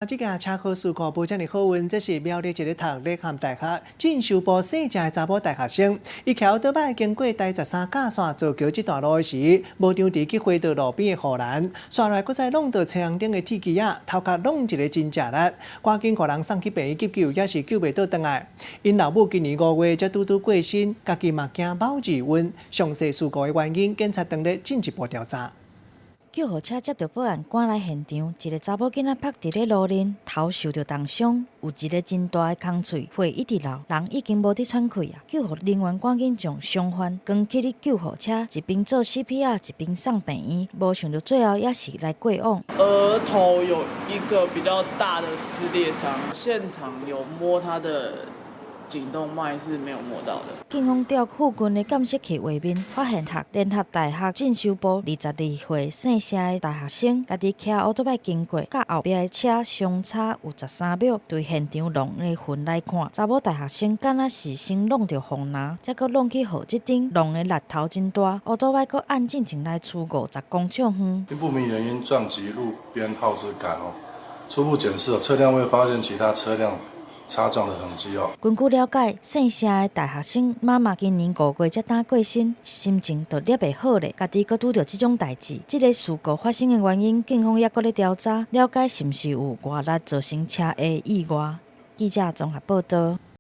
這個車禍事故無遮爾好運，這是苗栗一个讀禮翰大學進修部姓鄭的查某大學生，伊騎歐多擺經過台13甲線造橋這段路的時，無著佇去回到路邊的護欄，紲來閣再挵著車紅頂的鐵枝仔，頭殼挵一个真食力，趕緊予人送去病院急救，也是救袂倒轉來。𪜶老母今年5月才拄拄過身，家己嘛驚貓兒瘟。詳細事故的原因，警察當咧進一步調查。救護車接著報案，趕來現場，一个查某囡仔趴佇咧路面，頭受著重傷，有一个真大的空喙，血一直流，人已經無佇喘氣啊！救護人員趕緊將傷患扛起咧救護車，一邊做 CPR，一邊送病院，無想著最後也是來過往。額頭有一個比較大的撕裂傷，現場有摸他的頸動脈是沒有摸到的。警方調附近的監視器畫面，發現讀聯合大學進修部22歲姓謝的大學生，家己騎歐多擺經過，佮後壁的車相差有13秒。對現場挵的痕來看，查某大學生敢若是先挵著護欄，才閣挵去號誌頂，挵的力頭真大。歐多擺閣按進前來出50公尺遠。因不明原因撞擊路邊號誌桿哦，初步檢視車輛未發現其他車輛擦撞的痕跡哦。根據了解，姓謝的大學生媽媽今年5月才拄過身，心情就特袂好咧，家己閣拄著這種代誌。這个事故發生的原因，警方猶閣咧調查，了解是毋是有外力造成車禍意外。記者綜合報道。